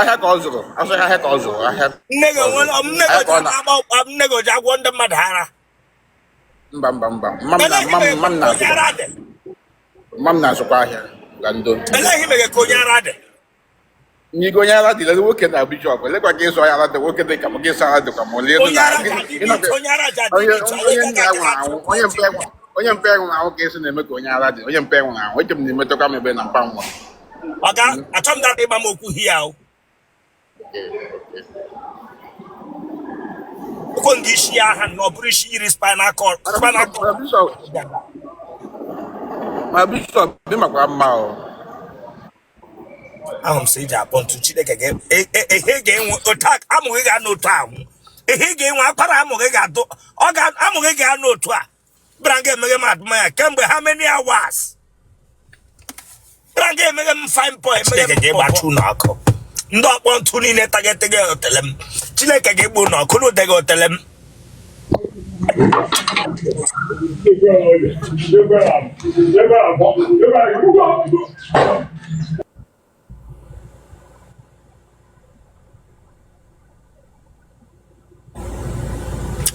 Ahịa ka ọ zụrụ, asị ahịa ka ọ zụrụ, ahịa Nne gị ka ọ onwe zụrụ. nne gị Ahịa o ka ji ọ na agba nne gị o ji agwọ ndị mmadụ ara? Mba, mba, mba. Mma m na Elee ihe mma m mere mma m ka onye na-azụkwa ara dị? Mma m na-azụkwa ahịa ga ndo. Elee ihe mere ka onye ara dị? N'igo onye ara dị, lele nwoke na bishọp, elekwa ka ịsọ ara dị, nwoke dị ka m gị sọ ara dịkwa m ole elu Onye na ara ji adị neat, onye ara ji adị onye neat, onye onye nna ya ga nwụrụ anwụ, onye mpe onye mpe nwụrụ anwụ ka esi na-eme ka onye ara dị, onye mpe nwụrụ anwụ, eche m na-emetụkwa m ebe na mpa nwa. Ọga, achọ m data ịgba m okwu hia o. Okwu nga isi ya aha na ọ bụrụ isi yiri spinal cord spinal cord. Ma bishọp dị makwa mma o. Ahụ m sị iji akpọ ntu Chineke ga ehe ga-enwe otu amụghị ga-anọ otu ahụ ehe ga-enwe akwara amụghị ga-adụ ọ ga amụghị ga-anọ otu a bịara nga emeghe m admire kemgbe how many hours bịara nga emeghe m fine boy emeghe m. Chineke ga-egbachu unu ọkụ, ndị ọkpọ ntu niile tagetege otele m. Chineke ga-egbu unu ọkụ n'udeghe otele m.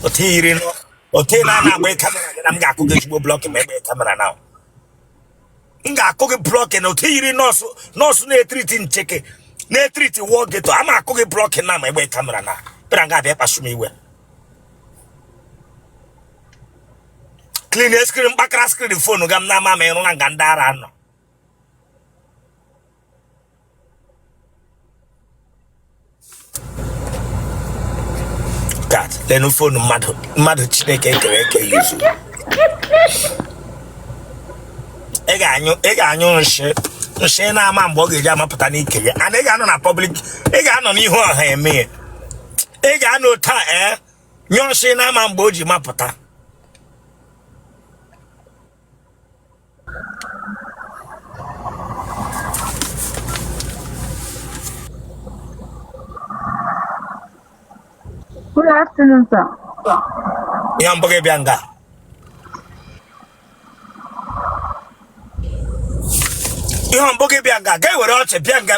Otu yiri otu na na-agba kamera gị na m ga-akụ gị ezigbo block ma egbe kamera na m ga-akụ gị block na otu yiri nọọsụ nọọsụ na-etriti ncheke na-etriti wọ geto ama akụ gị block na ma egbe kamera na bịara nga abịa kpasu m iwe. Clean screen mkpakara screen phone ga m na-ama ma ịrụ na nga ndị ara nọ. God, lenu phone mmadụ mmadụ Chineke ekere eke yuzu. Ị ga-anyụ nshị nshị na-ama mgbe ọ ga-eji amapụta n'ike gị and ị ga-anọ na public, ị ga-anọ n'ihu ọha eme ya. Ị ga-anọ taa ee nyụọ nshị na-ama mgbe o ji mapụta. Good afternoon, sir. Ihe mbụ gị bịa nga ihe mbụ gị bịa nga ga-ewere ọchị bịa nga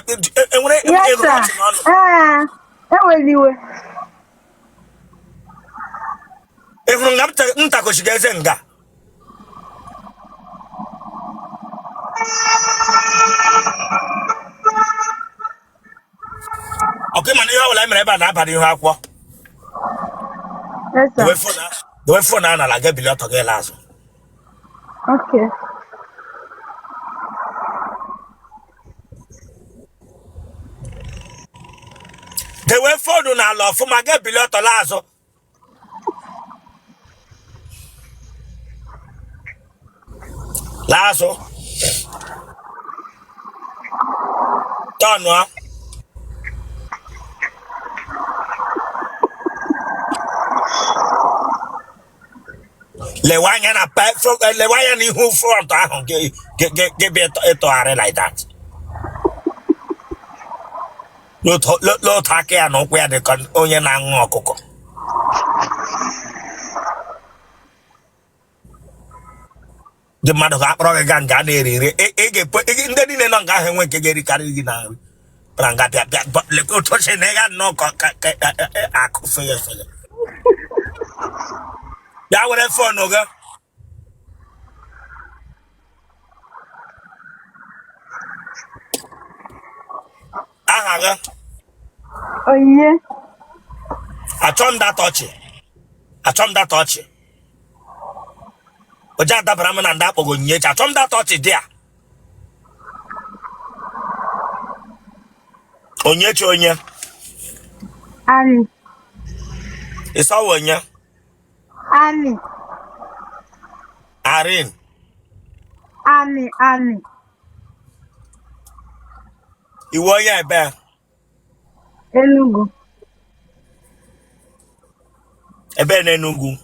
enwere Yes, ewere sir. ọchị n'ọnụ. Ee, ewela iwe. Ị hụrụ nga m takochiga eze nga ọkụ mana ihe ọbụla e mere ebe a na-aba n'ihu akwụkwọ. Yes, sir. Dowe phone a n'ala ga ebili ọtọ gị la azụ. Okay. Dewe phone n'ala ọfụma ga ebili ọtọ la azụ. Laa azụ, tọnụọ. Lewe anya na lewe anya n'ihu front ahụ gị bịa ịtọgharị like that. N'otu aka ya na ụkwụ ya dị ka onye na-aṅụ ọkụkọ. Ndị mmadụ ga-akpọrọ gị gaa nga a na-eri nri. Ndị niile nọ nga ahụ enwe nke ga-erikarị gị na nri bịara nga bịa bịa lekwa otu o si na ịga nnọọ ka akụ feghe feghe. Bịa were phone gị. Aha gị? Onyinye. Achọ m data ọchị, achọ m data ọchị oji adabara m na ndị akpọgo Onyinyechi. Achọ m data ọchị dị a Onyinyechi onye Ani. Ịsọwa onye? Ani. Arin? Ani, Ani. Ị wụ onye ebe? Enugu. Ebe n'Enugu?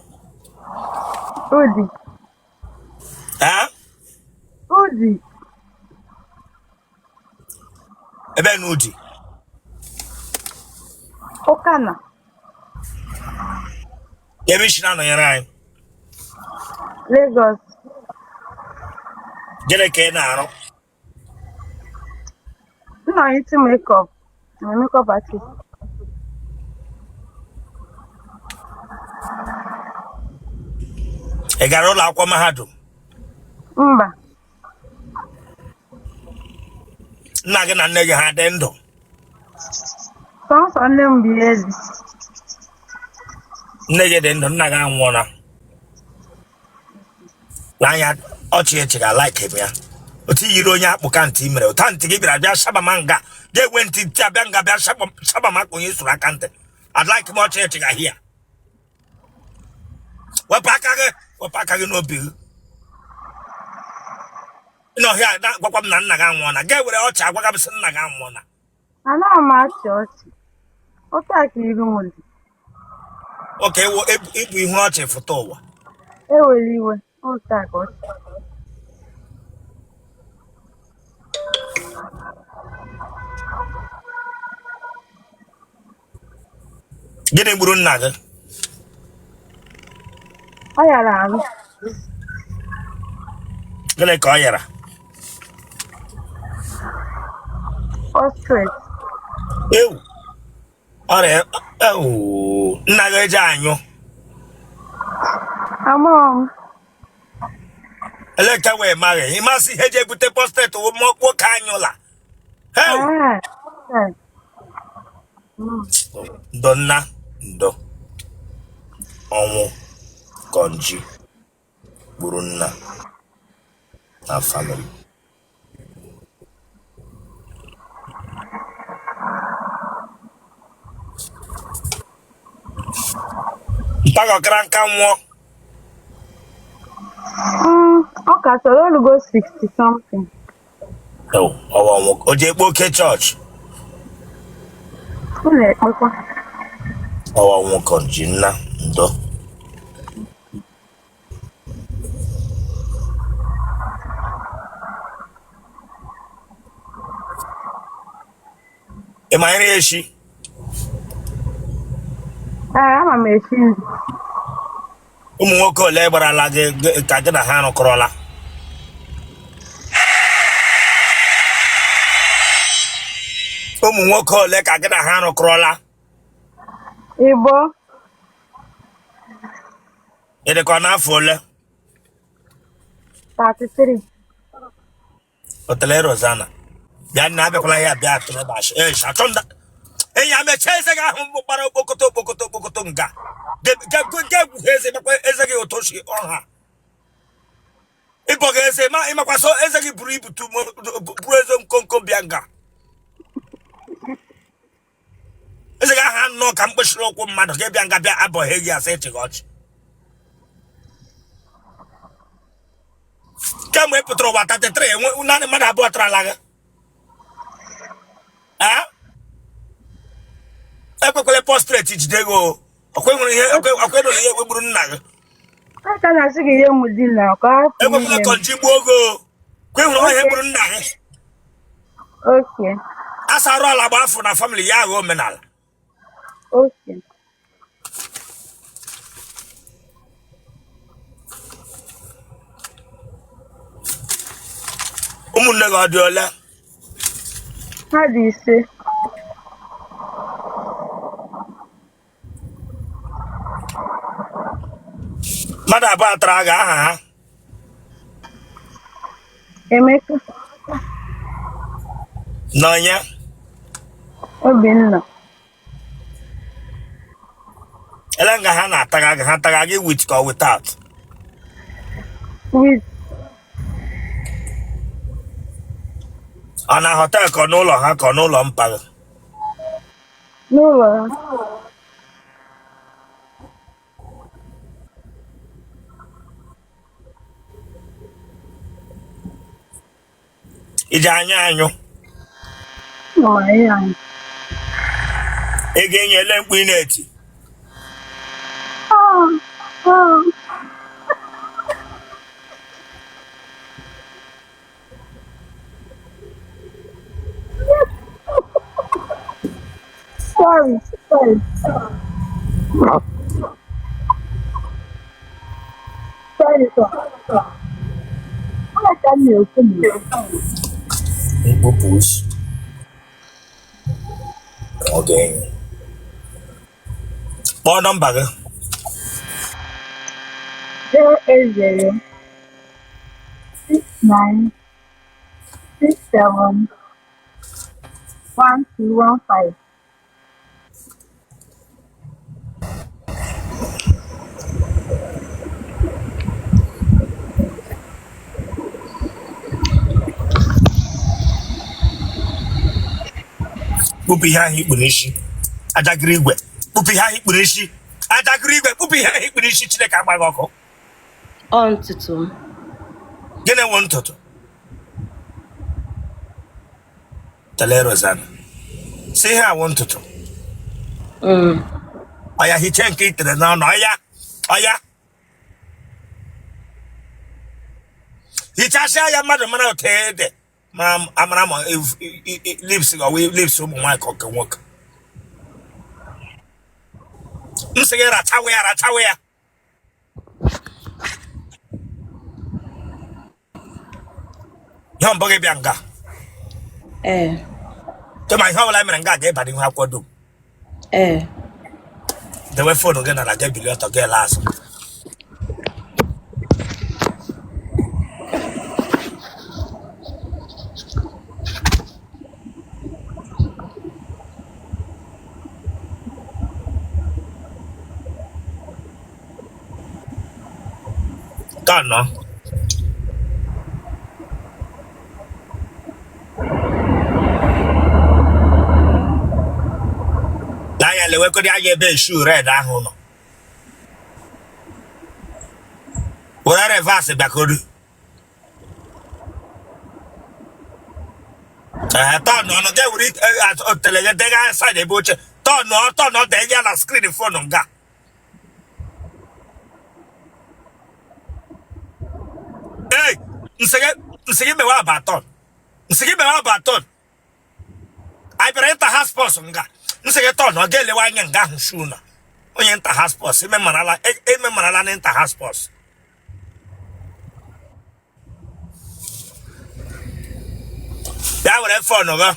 Udi. Eh? Udi. Ebe n'Udi? Ụkana. Ebe i si na-anọnyere anyị? Lagos. Gịnị ka ị na-arụ? M na-ete makeup I'm a makeup artist. Ị gara ụlọ akwụkwọ mahadum? Mba. Nna gị na nne gị ha dị ndụ? Sọnsọ nne m bụ ihe dị. Nne gị dị ndụ, nna gị anwụọla. N'anya ọchị echi ga like m ya. Otu yiri onye akpụ ka ntị mere ụta ntị gị bịara bịa shabama nga ga-enwe ntị ntị abịa nga bịa shabama ka onye sụrụ aka ntị. I'd like m ọchị echi ga hia. Wepụ aka gị, wepụ aka gị n'obi gị. N'ọhịa na-agwakwa m na nna gị anwụọla, ga-ewere ọchị agwaga m sị nna gị anwụọla. Anaghị m achị ọchị. Otu a ka iru m dị. Okay, ịbụ ihu ọchị fụta ụwa. Ewela iwe. Otu a ka ọ dị. Gịnị gburu nna gị? Ọ yara arụ. Gịnị ka ọ yara? Prostate. Ewu, ọrịa ewu. Nna gị eji anyụ? Amaghị m. Eleka wee maghị ịmasị ihe eji ebute prostate wụ nwoke anyụla. Ewu. Ee, ee. Ndo nna, ndo. Ọnwụ kọnji gburu nna na family. Mpa gị ọ kara nka nwụọ? Ọ ka chọrọ olugo 60 something. Ọwa ọnwụ o ji ekpe oke chọọchị? Ọ na-ekpekwa. Ọwa ọnwụ kọnji nna, ndo. Ị ma nri eshi? Ee, ama m esi nri. Ụmụ nwoke ole gbarala gị ka gị na ha rụkọrọla? Ụmụ nwoke ole ka gị na ha rụkọrọla? Ịbọ. Ị dịkwa n'afọ ole? 33. Otele Rosanna. Bịa nna, abịakwala ya bịa atụrụ ebe ashị. Ee, achọ nda. Enyi ya mechie eze gị ahụ mbụ gbara okpokoto okpokoto okpokoto nga. Ga-egwu eze makwa eze gị ụtọ shi ọha. Ịbọ gị eze ma ịmakwa so eze gị buru ibu tu buru eze nkonko bịa nga. Eze gị ahụ anọ ka mkpịsịrị ụkwụ mmadụ ga bịa nga bịa abọghị gị asị ịchị gị ọchị. Kemgbe ị pụtara ụwa 33 enwe naanị mmadụ abụọ tarala gị. Ekwekwele prostate jide gị o. Ọkwa nwere ihe ọkwa nụrụ ihe egburu nna gị. Aka na-asị gị ihe mụ di na ka hapụ Ekwekwele ime m. kọnji gbuo gị o. Kwe hụrụ ihe gburu nna gị. Okay. Asa arụ ala gba afọ na family ya aghọ omenala. Okay. Ụmụnne gị ọ dị ole? Ha dị 5. Mmadụ abụọ tara gị, aha ha? Emeka. Na onye? Obinna. Ele nga ha na-ataga gị, ha taga gị with ka without? With. Ọ na hotel ka ọ n'ụlọ ha ka ọ n'ụlọ mpa gị? N'ụlọ ha. Iji anyụ anyụ? Ị ga-enye ele mkpu ị na-eti? Sorry, sorry. Sorry, sir. Ọ ka m na-ekwu na mkpụpụ osi. Nwoke enyi. Kpọọ nọmba gị. 080 69 67 1215. Kpụpụ ihe ahụ i kpu n'isi, ajakịrị igwe. Kpụpụ ihe ahụ i kpu n'isi, ajakịrị igwe. Kpụpụ ihe ahụ i kpu n'isi. Chineke agba gị ọkụ. Ọ ntutu m. Gịnị wụ ntutu? Tele Rosanna sị ihe a wụ ntutu. Ọya, hiche nke i tere n'ọnụ. Ọya, ọya, hichasịa ya. Mmadụ mara otu ede mara amara ma lips gị ọwụ lips ụmụ nwaanyị ka nke nwoke. M sị gị rachawe ya, rachawe ya. Ihe mbụ gị bịa nga? Ee. Kema ihe ọbụla mere nga ga-ịba n'ihu akwụkwọ dum. Ee. Dewe phone gị nara gị, bili ọtọ gị ele azụ. Ka nọ n'anya, lewekọrọ anya ebe shoe red ahụ nọ. Were reverse bịakoru. Ee, turn ọnụ ga were otele gị dega side ebe oche. Turn, turn, dega na screen phone nga. Ee, m sị gị mewe about turn. M sị gị mewe about turn. Anyị bịara inter house sports nga. M sị gị turn, ọ ga-elewe anya nga ahụ shoe na onye inter house sports eme marala na inter house sports. Bịa were phone gị.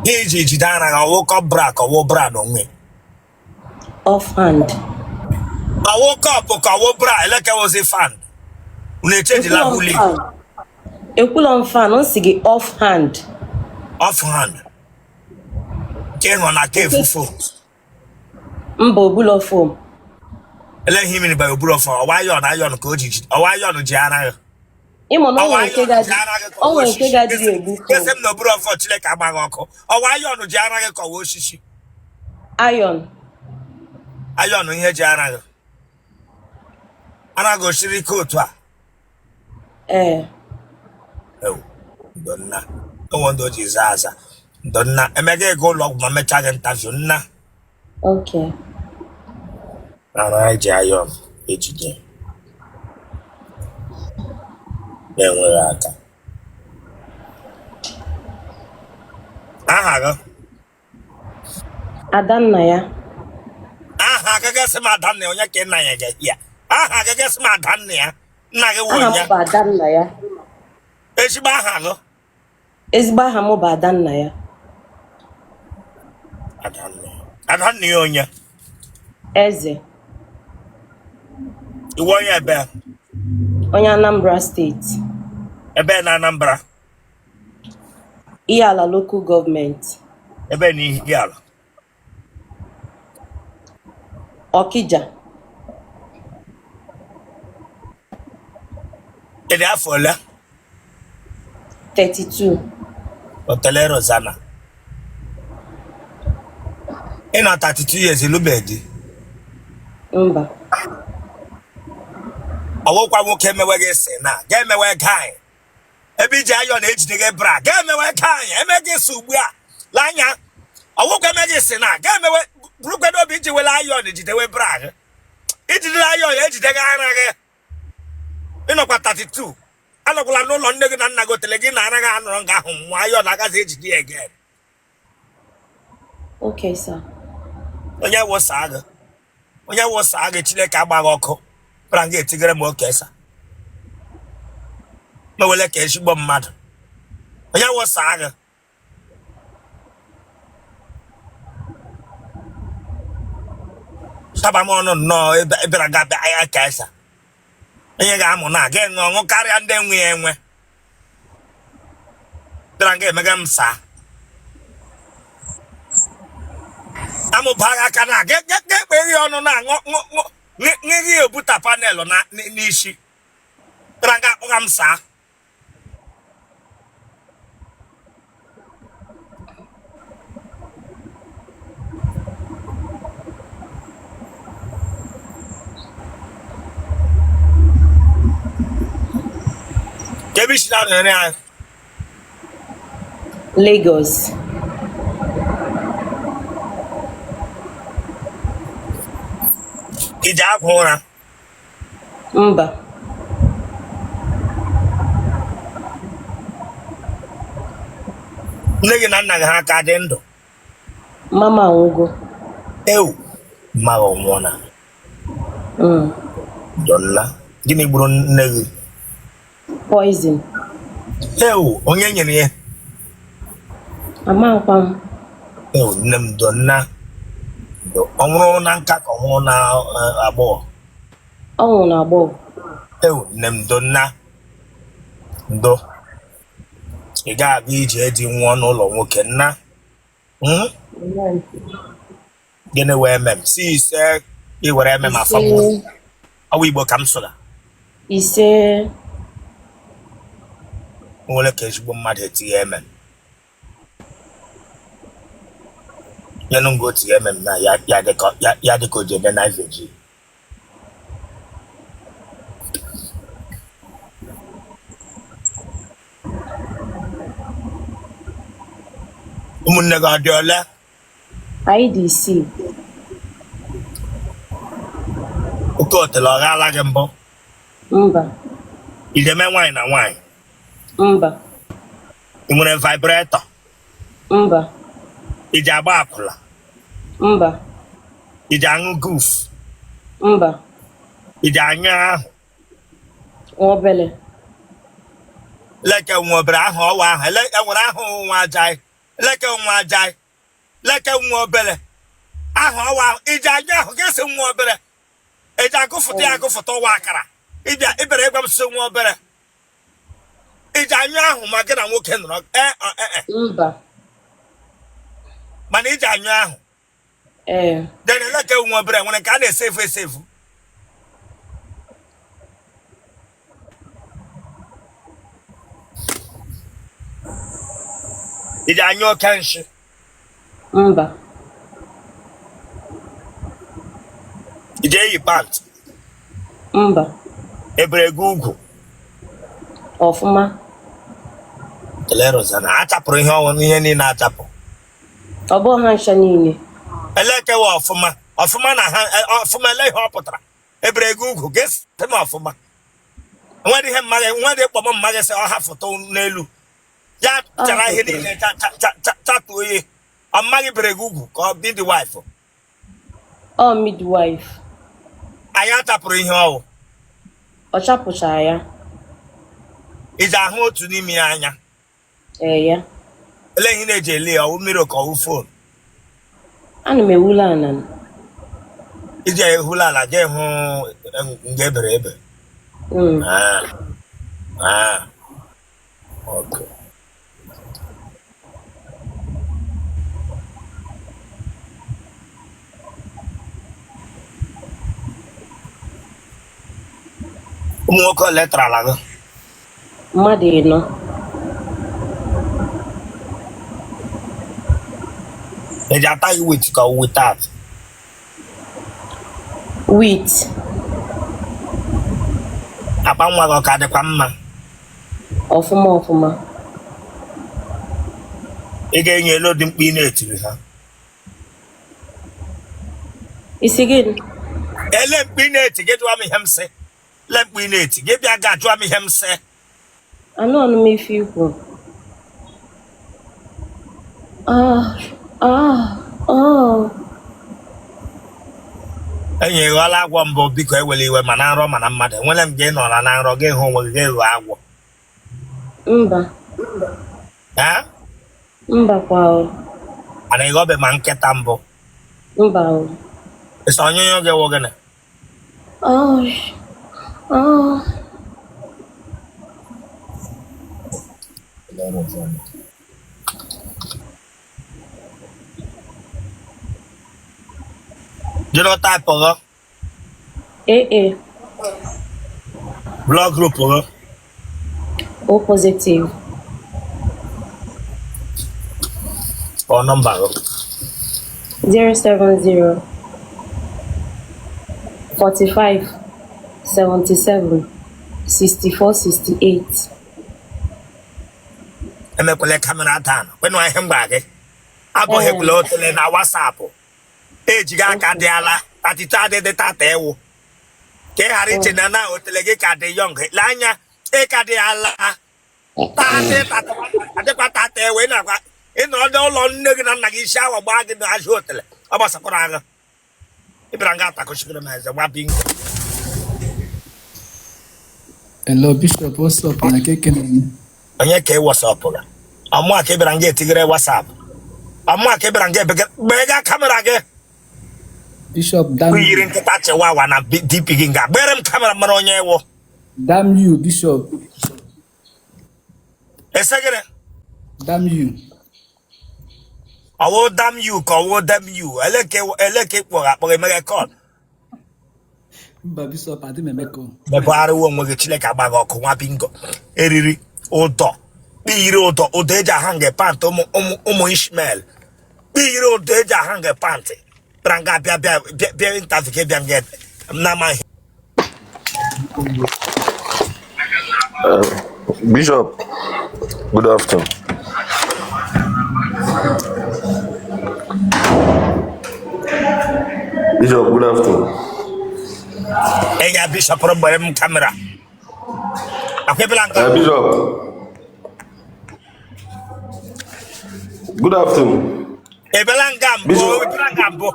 Ihe iji jide ara gị, ọwụ cup bra ka ọwụ bra n'onwe? Offhand. Ọwụ cup ka ọwụ bra elekewozi fan unu echejila? Ekwulọ m huli fan. Ekwulọ m fan, m sị gị offhand. Offhand ka ị hụrụ na ka efufu. Mba, obulọ foam. Ele ihe mmiri bara oburu ọfọ. Ọwa iron, iron ka o ji ọwa iron ji ara gị. Ịmụ na o Ọwa nwere nke iron ga ji ara gị ka o ọwa nwere nke osisi. ga-adịghị egbu Kesi foam. m na oburu ọfọ. Chineke agbaghị ọkụ. Ọwa iron ji ara gị ka ọwa osisi? Iron. Iron ihe ji ara gị. Ara gị osiri ike otu a? Ee. Ewu, ndo nna. Onwe ndị o ji zaa aza. Ndo nna. Emega ego ụlọ ọgwụ ma mechaa gị interview, nna. Okay. Ara eji iron ejide na-enweghị aka. Aha gị? Adanna ya. Aha gị? Gasị m Adanna ya. Onye ka nna ya ga ya? Aha gị? Gasị m Adanna ya. Nna gị wụ Aha m onye? bụ Adanna ya. Ezigbo aha gị? Ezigbo aha m bụ Adanna ya. Adanna ya. Adanna ya onye? Eze. Iwe onye ebe? Onye Anambra Steeti. Ebe na Anambra? Ihiala Local Government. Ebe na Ihiala? Ọkịja. Ị dị afọ ole? 32. Otele Rosanna, ị nọ 32 years, ịlụbeghị di? Mba. Ọwụkwa nwoke emewe gị si na ga-emewe guy ebe iji iron ejide gị bra ga-emewe guy eme gị si ugbu a l'anya. Ọwụkwa eme gị si na ga-emewe burukwe n'obi iji were iron jidewe bra gị, ijidere iron ejide gị ara gị. Ịnọkwa 32, anọkwala n'ụlọ nne gị na nna gị. Otele gị na ara gị anọrọ nga ahụ nwa iron agaghị ejide ya again. Okay, sir. Onye wụsa gị, onye wụsa gị. Chineke agbaghị ọkụ bra nga etigere m. Okay, sir. Mewele ka ezigbo mmadụ. Onye wụsa gị? Taba m ọnụ nnọọ ebe bịara ga bịa ya ka esa. Onye ga-amụ na ga enwe ọṅụ karịa ndị enwe ya enwe. Bịara nga emega m saa. Amụba gị aka na ga ga-ekpeghe ọnụ na ṅụ ṅụ ṅụ ṅụ ebuta panelụ na n'isi. Bịara nga akpụga m saa. Kebe isi na-anọnyere anyị. Lagos. I ji agwọ ụra? Mba. Nne gị na nna gị ha ka dị ndụ? Mama anwụgo. Ewu, mma gị ọ nwụọna? Dọla, gịnị gburu nne gị? Poison. Ewu, onye nyere ya? Amakwa m. Ewu, nne m dọla. Ọ nwụrụ na nka ka ọ nwụrụ na agbọghọ? Ọ nwụrụ na agbọghọ. Ewu, nne m dọla. Ndo. Ị ga-aga ije di nwụọ n'ụlọ nwoke nna? Hmm? Gịnị wee mem? Si ise ị were eme ma Ise. afọ ọwa Igbo ka m sụra. Ise. Nwere ka ezigbo mmadụ etinye eme. Nyenụ ngo tinye eme m na ya ya dịka ya dịka o ji eme na iveji. Ụmụnne gị ọ dị ole? Anyị dị isii. Oke otele ọ ghaala gị mbụ? Mba. Ị ga-eme nwaanyị na nwaanyị? Mba. Ị nwere vibrator? Mba. Ị ji agba akwụla? Mba. Ị ji aṅụ guf? Mba. Ị ji anyụ ahụ? Nwa obele. Leke nwa obere ahụ ọwa ahụ enwere ahụ nwa ajaị leke nwa ajaị leke nwa obere ahụ ọwa ahụ ị ji anyụ ahụ gị sị nwa obere ị ji agụfụta ya agụfụta ọwa akara ịbịa ịbịara ịgwa m sị nwa obere ị ji anyụ ahụ ma gị na nwoke nọrọ ee ee Mba. Mana ị ji anyụ ahụ. Ee. Then eleke nwa obere nwere nke a na-esefu esefu. Ị ji anyụ oke nshị? Mba. Ị ji eyi pant? Mba. Ebere gị ugwu? Ọfụma. Ele Rosanna, achapụrụ ihe ọnwụ ihe niile achapụ. Ọ bụ ha ncha niile. Elekewa ọfụma ọfụma na ha ọfụma ele ihe ọ pụtara ebere gị ugwu gị sị m ọfụma nwere ihe mma gị nwere ịkpọ m mma gị sị ọ ha foto n'elu ya chara ihe niile chatuo ihe ọ mma gị bere gị ugwu ka ọ midwife. Ọ midwife. Anyị achapụrụ ihe ọwụ. Ọ chapụchara ya. Ị ji ahụ otu n'ime ya anya? Ee ya. Ele ihe na-eji ele ya, ọwụ mmiri ka ọwụ phone? Ana m ewula ala. Iji ehula ala ga hụ nga ebere ebe. Ah. Ah. Okay. Ụmụ nwoke ole tarala gị? Mmadụ ịnọ. Eji ata gị with ka ọ without? With. Akpa nwa gị ọ ka dịkwa mma? Ọfụma ọfụma. Ị ga-enye elu dị mkpu ị na-etiri ha. Isi gịnị? Ele mkpu ị na-eti gị jụọ m ihe m sị. Le mkpu ị na-eti gị bịa ga jụọ m ihe m sị. Anụ ọnụ m ife ikwu. Ah, ah, ah. Enyi ghọọla agwọ mbụ, biko ewela iwe ma na nrọ mana mmadụ enwere m gị nọrọ na nrọ gị hụ onwe gị ghọọ agwọ. Mba. Ee? Mba kwa o. Mana ịghọbe ma nkịta mbụ? Mba o. Ịsọ onyonyo gị wụ gịnị? Oh. Oh. Genotype gị? AA. Blood group gị? O positive. Kpọọ nọmba gị. 070 45 77 64 68. Emekwele camera down. Kwenụ ihe m gwara gị. Abụghịkwala otele na WhatsApp. Ejighị aka dị ala atịtị adịdị tata ewu. Ka ị ghara iche na na otele gị ka dị young. Lee anya, ị ka dị ala. Tatị tata adịkwa tata ewu ị na-agwa ị nọrọ n'ụlọ nne gị na nna gị isi awa gbaa gị n'azụ otele. Ọ gbasakwara agha. Ị bịara nga atakụchigoro m eze gwa bingo. Hello, Bishop, what's up? Na keke na-eme? Onye ka ị wasapụrụ? Ọmụa ka ị bịara nga etigere WhatsApp. Ọmụa ka ị bịara nga ebegere gbega camera gị. Bishop, damn Yiri you. nkịta chiwawa na DP gị nga gbere m camera mara onye ewu. Damn you, Bishop. Ese gịnị? Damn you. Ọwụ damn you ka ọwụ damn you. Eleke ịkpọrọ akpọrọ emeghe call. Mba, Bishop, adị m emekọ. Mebegharịwa onwe gị, Chineke agba gị ọkụ nwa bingo. Eriri ụdọ kpiyiri ụdọ ụdọ eji aha nge pantị ụmụ ụmụ ụmụ Ishmael kpiyiri ụdọ eji aha nge pantị bịara nga bịa bịa bịa bịa interview ka bịa nga m na-amaghị. Bishop, good afternoon. Bishop, good afternoon. Ị ga bishop gbere m camera akwebela nga. Bishop, good afternoon. Ebela nga mbụ. Bishop, Ebela nga mbụ.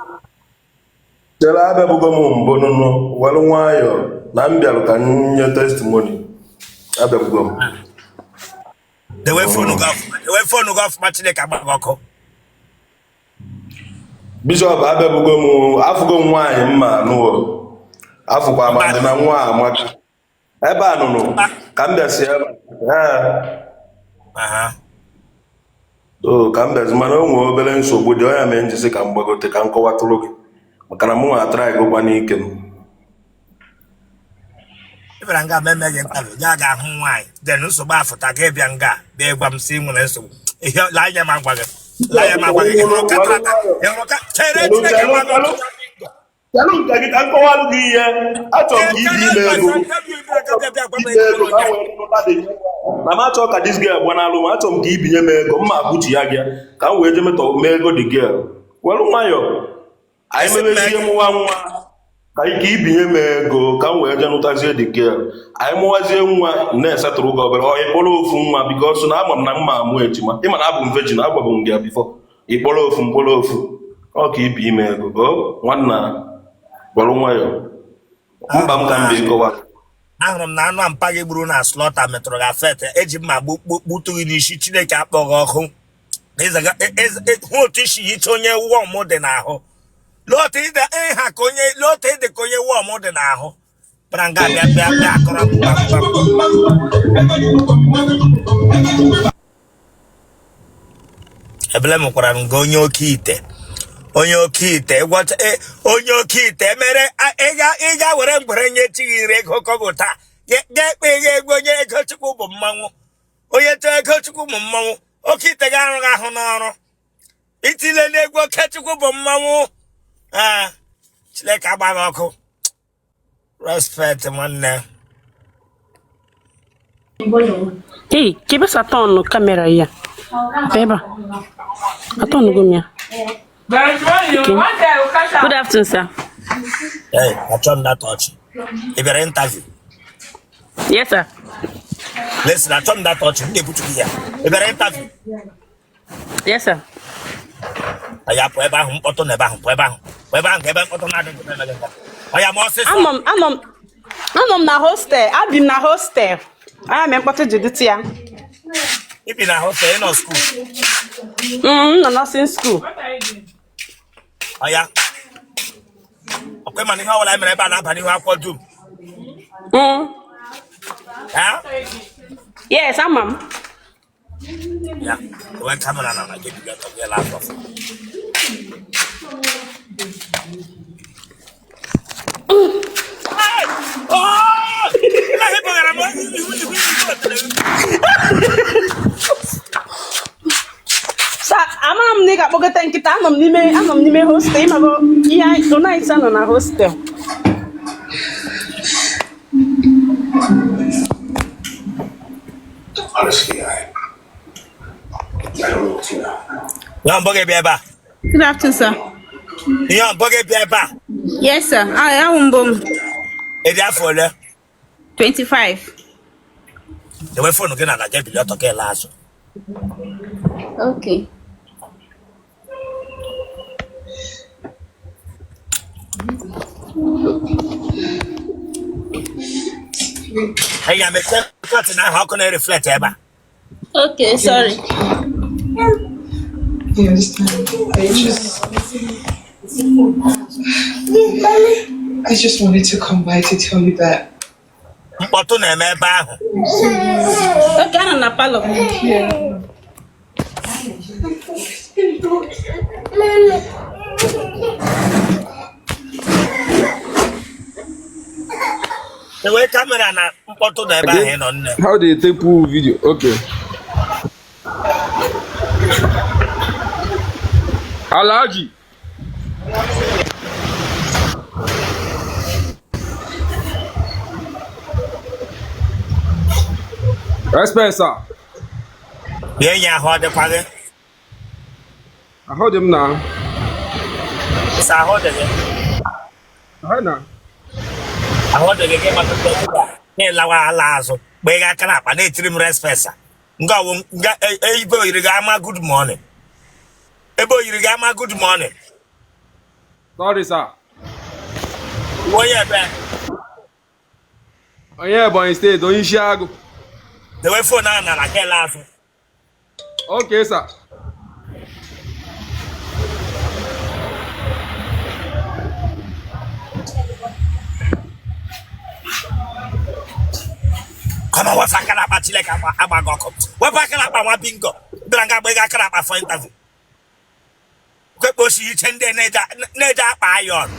Chere, abịabugo m mbụ nụnụ, were nwayọọ na m bịarụ ka m nye testimony. Abịabugo m. Dewe phone gị ọfụma, dewe phone gị ọfụma, Chineke agba gị ọkụ. Bishop, abịabugo m, afụgo m nwaanyị mma anụwo. Afụkwa m ndị na nwa a amaka. Ebe a nụnụ ka m bịasị ebe a. Ee. Aha. O ka m bịazi, mana o nwee obere nsogbu dị ọya mee njisi ka m gbagote ka m kọwatụrụ gị maka na mụ nwa atara gụkwa n'ike m. Ị bịara nga meme gị interview gaa ga ahụ nwaanyị, then nsogbu afụta gị bịa nga bịa gwa m sị ị nwere nsogbu ihe. Lee anya m agwa gị, lee anya m agwa gị, ị hụrụ katarata, ị hụrụ ka chere. Chelụ. Chineke Chelụ. gwa gị Chelụ. ọkụ. Chelụ nke gị ka m kọwalụ gị ihe. Achọrọ m ka ibi ime ego ibe ego ka m wee nụta dị na m achọ ka this girl gbanalụ m. Achọrọ m ka ibinye m ego mma akwụchi ya gị ka m wee jee metọ mee ego the girl. Were nwayọọ, anyị mebezie mụwa nwa ka ka ibinye m ego ka m wee jee nụtazie the girl. Anyị mụwazie nwa na-esetụrụ gị obere ọ ịkpọrọ ofu nwa, because na ama m na mma amụ ejima. Ịma na abụ m virgin, agwabụ m gị ya before. Ịkpọrọ ofu mkpọrọ ofu ọ ka ibi ime ego o nwanna, were nwayọọ, mba m ka m bịa ịkọwa. Ahụrụ m na anụ a mpa gị gburu na slaughter metụrụ gị affect. Eji mma gbutu gị n'isi. Chineke akpọghị ọkụ. Hụ otu isi yicha onye worm dị n'ahụ. Lee otu ịdị ịha ka onye, lee otu ịdị ka onye worm dị n'ahụ bịara nga bịa bịa bịa akọrọ m gbam gbam. Ebele m kwara m gị, onye oke ite, onye oke ite gwọcha onye oke ite mere ịga ịga were ngwere nye chi gị ire ego kọgụ taa. Ga-ekpe gị ego onye ego chukwu bụ mmanwụ, onye chọọ ego chukwu bụ mmanwụ. Oke ite gị arụghị ahụ n'ọrụ itile n'egwu oke chukwu bụ mmanwụ. Ee, Chineke agbaghị ọkụ. Respect, nwanne. Hey, kebe sa turn camera ya. Beba. Atọnụgo m ya. Okay. Good afternoon, sir. Ee, achọ m data ọchị. Ị bịara interview? Yes, sir. Listen, achọ m data ọchị, m ga-ebutu gị ya. Ị bịara interview? Yes, sir. Ya pụọ ebe ahụ, mkpọtụ na ebe ahụ. Pụọ ebe ahụ, pụọ ebe ahụ, ka ebe mkpọtụ na-adịghị eme gị nka. Ọ ya ma ọsịsọ. Anọ m na hostel. Abi m na hostel. Anya mee mkpọtụ ji dịtụ ya. Ị bi na hostel, ị nọ school? M nọ nursing school. Ọya, ọkwa mana ihe ọbụla e mere ebe a na-aba n'ihu akwụkwọ dum. Ha? Yes, ama m. Ya wee camera na gị bido ọtọ gị laa afọ. Oh! Ilahi bọgara m ihu ihu ihu otere m. Sa amara m na ị ga-akpọgota nkịta, anọ m n'ime hostel, ịmago ihe tonight anọ na hostel. Honestly, I don't know what to know. Ihe mbọ gị bịa ebe a. Good afternoon, sir. Ihe mbọ gị bịa ebe a. Yes, sir. I am Mbom, Ịdị afọ ole? 25. Dewe phone gị na na gị bido ọtọ gị laa azụ. Okay. Anyị ga-emepe curtain ahụ, ọkụ na-ereflect ebe a. Okay, sorry. You understand? I just wanted to come by to tell you that Mkpọtụ na-eme ebe ahụ. Okay, anọ na parlour. Yeah. Dewe camera na mkpọtụ na ebe ahụ ị nọ, nne. How they take pull video? Okay. Alhaji. Respect, sir. Bịa enyi, ahụ ọ dịkwa gị? Ahụ dị m na. Ịsa ahụ dị gị? Ahụ na. Ahụ dị gị, gị matụta ugbu a na ịlawa ala azụ mgbe ị ga aka n'akpa na-etiri m respect, sir. Nga ọwụ nga ebe oyiri gị ama good morning, ebe oyiri gị ama good morning. Sorry, sir. Uwe onye ebe? Onye Ebonyi State, onye isi agụ. Dewe phone ahụ na na ka azụ. Okay, sir. Kọma, wepụ aka n'akpa. Chineke agba gị ọkụ. Wepụ aka n'akpa. Nwa bingo bịara nga agba gị aka n'akpa for interview. Kwekpe osi iche ndị na-eje akpa ayọn.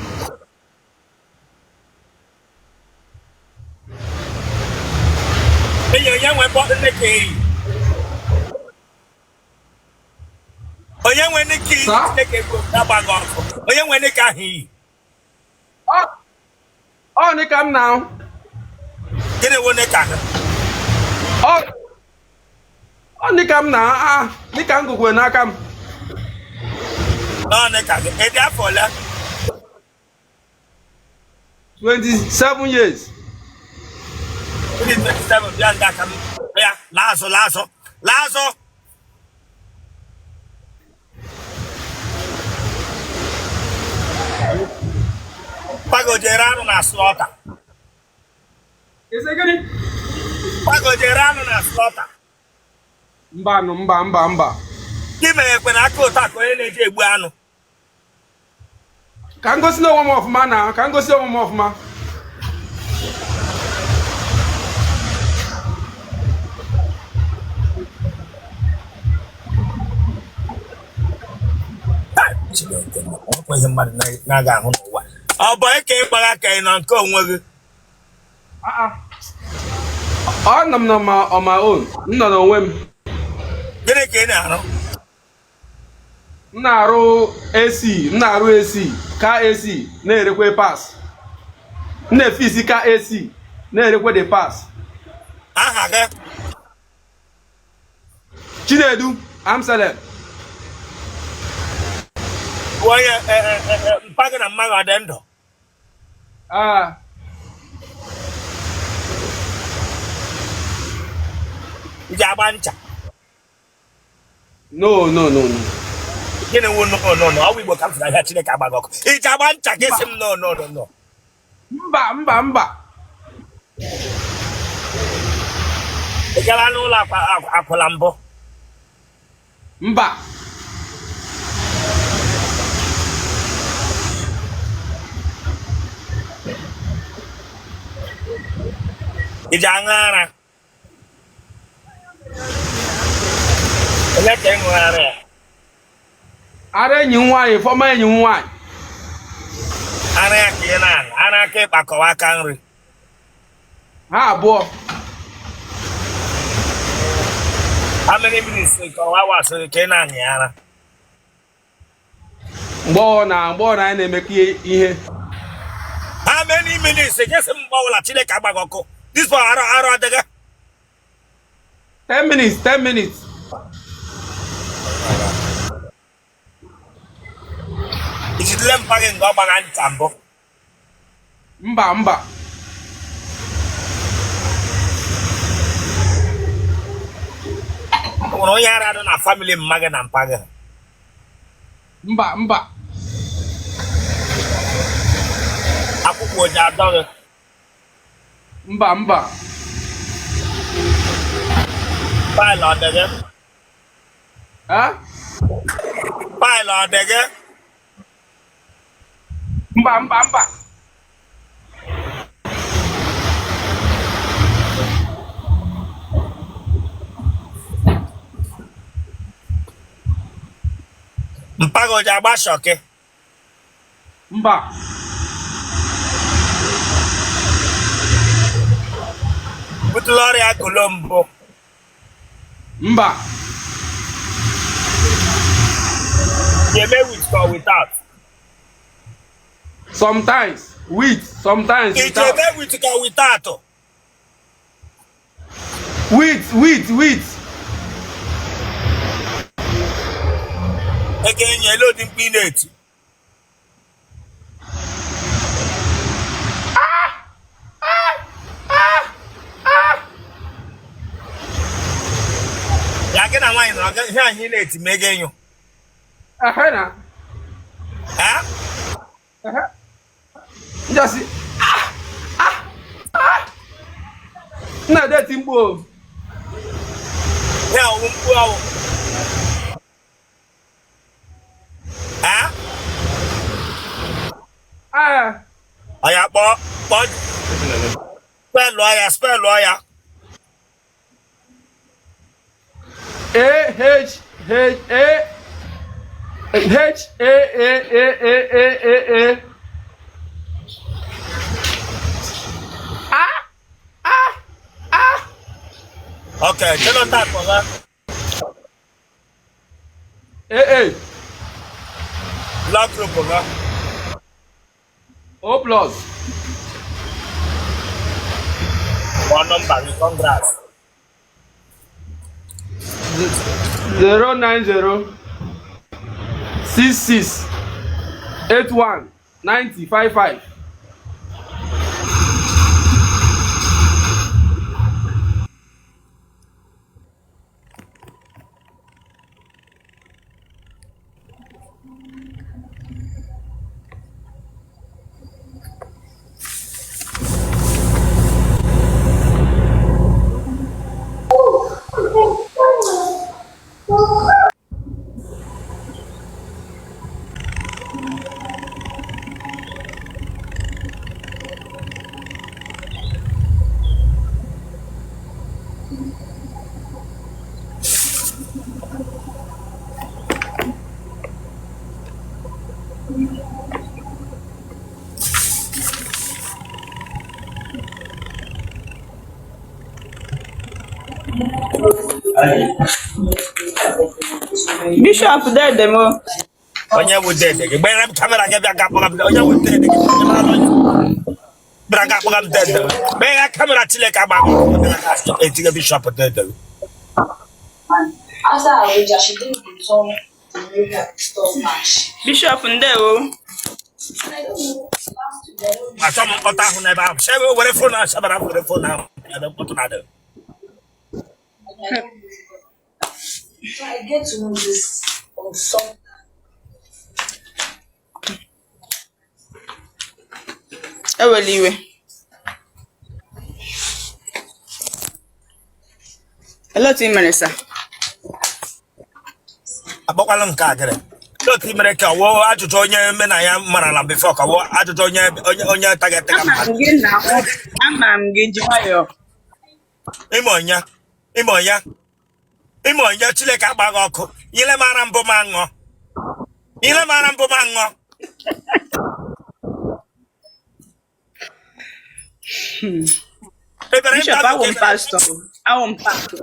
Enyi, onye nwe mbọ nne ka eyi? Onye nwe nne ka iyi? Sir? Chineke agba gị ọkụ. Onye nwe nne ka ahụ iyi? Ọ ní ka m na. Gịnị wụ nne ka ahụ? Ọ ní ka m na ah ní ka m gụkwere n'aka m. Nọ nne ka gị. Ịdị afọ ole? 27 years. Ịdị 27, bịa nga aka m ya. Laa azụ, laa azụ, laa azụ. Gbagojere anụ na slaughter. Ise gịnị? Gbagojere anụ na slaughter. Mba nụ, mba, mba, mba. Gị mere ekwe na aka ụtọ ka onye na-eji egbu anụ. Ka m gosi onwe m ọfụma na ka m gosi onwe m ọfụma. Chineke, ọ nwekwa ihe mmadụ na-aga ahụ n'ụwa. Ọ bụ ike ịgbagha ka ị nọ nke onwe gị? Ah, ah. Ọ nọ m na on my own. M nọ n'onwe m. Gịnị ka ị na-arụ? M na-arụ AC, m na-arụ AC, ka AC na-erekwe parts. M na-efisi ka AC na-erekwe the parts. Aha gị? Chinedu Amsalem. Bụ onye mpa gị na mma gị ọ dị ndụ? Ah. Iji agba ncha? No, no, no, no. Gịnị wụ no, no, no? Ọ bụ Igbo ka m sịrị ahịa. Chineke agba gị ọkụ. Iji agba ncha gị sị m no, no, no, no. Mba, mba, mba. Ị gala n'ụlọ akwụla mbụ? Mba. Ị ji aṅụ ara? Ole ka ị ṅụrụ ara ya? Ara enyi m nwaanyị, former enyi m nwaanyị. Ara ya ka ị na-aṅụ, ara aka ịkpa ka ọ wụ aka nri? Ha abụọ. How many minutes ka ọ hours ka ị na-aṅụ ara? Mgbe ọ na mgbe ọ na anyị na-emekọ ihe. How many minutes? Gị sị m mgbe ọbụla Chineke agbaghị ọkụ. This boy arụ arụ adịghị. 10 minutes, 10 minutes. I jidele mpa gị nga ọ gbagha ncha mbụ? Mba, mba. O nwere onye ara dị na family mma gị na mpa gị? Mba, mba. Akwụkwụ o ji adọ gị? Mba, mba. Pile ọ dị gị? Eh? Pile ọ dị gị? Mba, mba, mba. Mpa gị o ji agba shọkị? Mba. Butula ọrịa kolo mbụ? Mba. Ga-eme with or without? Sometimes with, sometimes Ị without. ga-eme with or without? With, with, with. Eke enyi ele odi mkpu ị na-eti. Ya gị na nwaanyị nọrọ ihe anyị na-eti ma ego enyo. Ehe na. Eh? Ehe. Njọsi. Ah! Ah! Ah! Nna eti mkpu o. Ya ọwụ mkpu ọwụ. Eh? Ah! Ọya kpọọ kpọọ spelụọ ya spelụọ ya. A H H A H A A A A A A A. Ah! Ah! Ah! Okay, genotype ọga. A A. Blood group ọga. O plus. Phone number gị, congrats. 090 66 81 90 55. Bishop dede m. Onye bụ dede gị? Gbere m camera gị bịa ga-akpọga m onye bụ dede gị? Bịara ga-akpọga m dede gị. Gbere camera Chineke agba gị ọkụ, bịara ga-etinye bishop dede gị. After Abuja, she didn't return the milk at the store cash. Bishop ndewo. I don't know. Last week, I don't know. Achọ m mkpọtụ ahụ n'ebe ahụ. Shebe were phone ahụ, shabara were phone ahụ. Ebe mkpọtụ na-adịghị. I don't know. So I get to know this on some Ewela iwe. Olee otu ị mere sir? Akpọkwala m nke a gịrị. Olee otu ị mere ka ọwụ ajụjụ onye eme na ya marala before ka ọwụ ajụjụ onye onye onye taga etaga Ama m mmadụ. gị na ama m gị, ji nwayọọ. Ime onye ime onye ime onye Chineke agba gị ọkụ. Ile mara mbụ ma ṅụọ. Ile mara mbụ ma ṅụọ. Ebere Bishop, interview awụ ka m ebere. pastọ. Awụ m pastọ.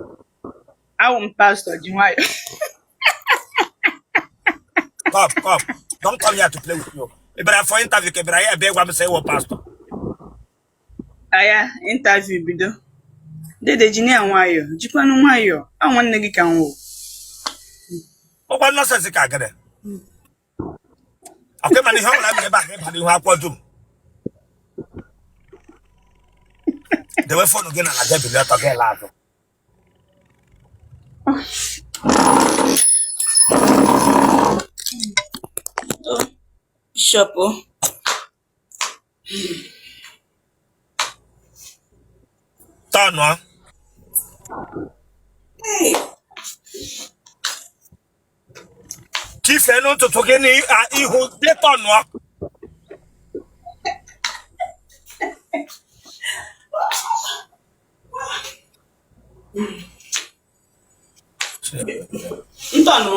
Awụ m pastọ, ji nwayọọ. Come, come. Don't come here to play with you. Ebere for interview ka ebere ya bịa gwa m sị ị wụ pastọ. Aya, interview bido. Dede, ji ya nwayọọ. Jikwanụ nwayọọ. Ọ nwanne gị ka m wụ. Ọkwa nonsense ka gịnị? Ọkwa mana ihe ọ bụla mere ebe a ka ịba n'ihu akwụkwọ dum. Dewe phone gị n'ala gị bilie ọtọ gị laa azụ. Bishop o. Tọnụọ. Chifee n'ụtụtụ gị n'ihu gị tọnụọ. Ntọnụ.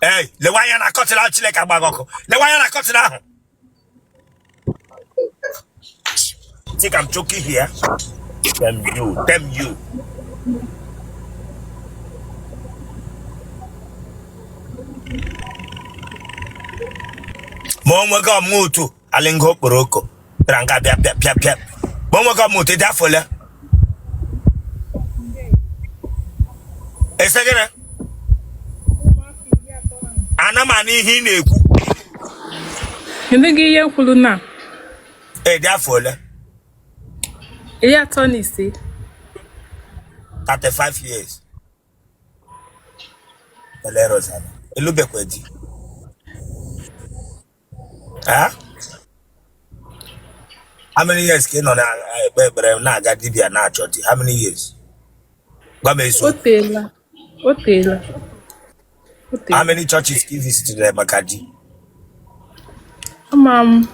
Ee, lewe anya na curtain ahụ Chineke agba gị ọkụ. Lewe anya na curtain ahụ. Think I'm joking here? Damn you, damn you. Ma onwe gị ọmụ otu alịnga okporoko bịara nga bịa bịa bịa bịa. Ma onwe gị ọmụ otu dị afọ ole? Ese gịnị? Ana m anụ ihe ị na-ekwu. Enweghị ihe m kwuru na. Ị dị afọ ole? 35. 35 years. Ele Rosanna. Ị lụbekwa di. Ha? How many years ka ị nọ na-ekpe ekpere na-aga dibịa na-achọ di? How many years? Gwa m O eziokwu. teela. O teela. O How teela. many churches ka ị visited maka di? Ama m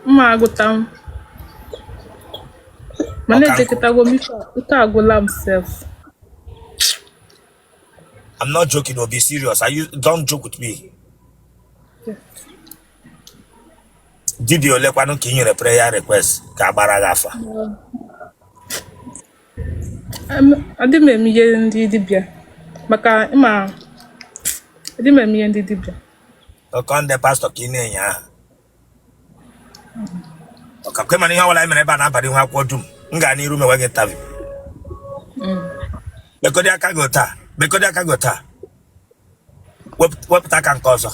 mma agụta m. Mana Ọka nkụ. ejekọtago m ike agwụla m sef. I'm not joking, oh, be serious. Are you don't joke with me. Dibịa ole kwanụ ka ị nyere prayer request ka a gbara gị afa? Adị m eme ihe ndị dibịa maka ịma adị m eme ihe ndị dibịa. Ọkọ ndị pastọ ka ị na-enye aha. Ọka kwe mana ihe ọbụla anyị mere ebe a na-abalị ihu akwụkwọ dum m gaa n'iru mewe gị interview. Mekọdị aka gị taa, mekọdị aka gị taa. Wepụta aka nke ọzọ.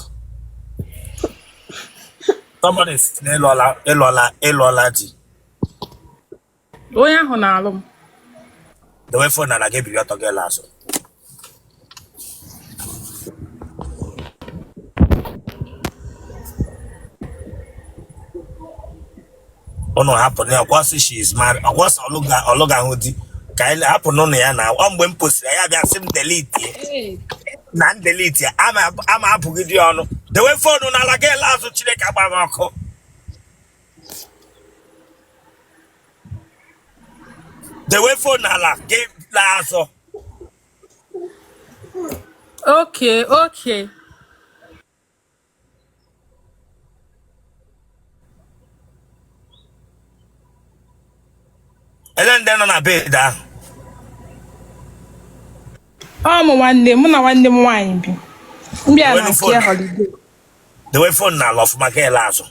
Somebody sị na ịlụọla ịlụọla ịlụọla di. Onye ahụ na-alụ m. Dewe phone n'ala gị biri ọtọ gị laa azụ. Ụnụ hapụ na ọkwa sị she is married, ọkwa sị ọlụga ahụ di ka anyị hapụ n'ụlọ ya na ọ mgbe m postiri ya bịa sị m delete na m delete ya ama abụghị di ọnụ. Dewe phone n'ala gị laa azụ Chineke agba gị ọkụ. Dewe phone n'ala gị laa azụ. Okay, okay. Ele ndị nọ na bed ahụ? Ọ mụ nwanne mụ na nwanne m nwaanyị bi. M bịa na Dewe nke phone holiday. Dewe phone n'ala ọfụma ka ị laa azụ.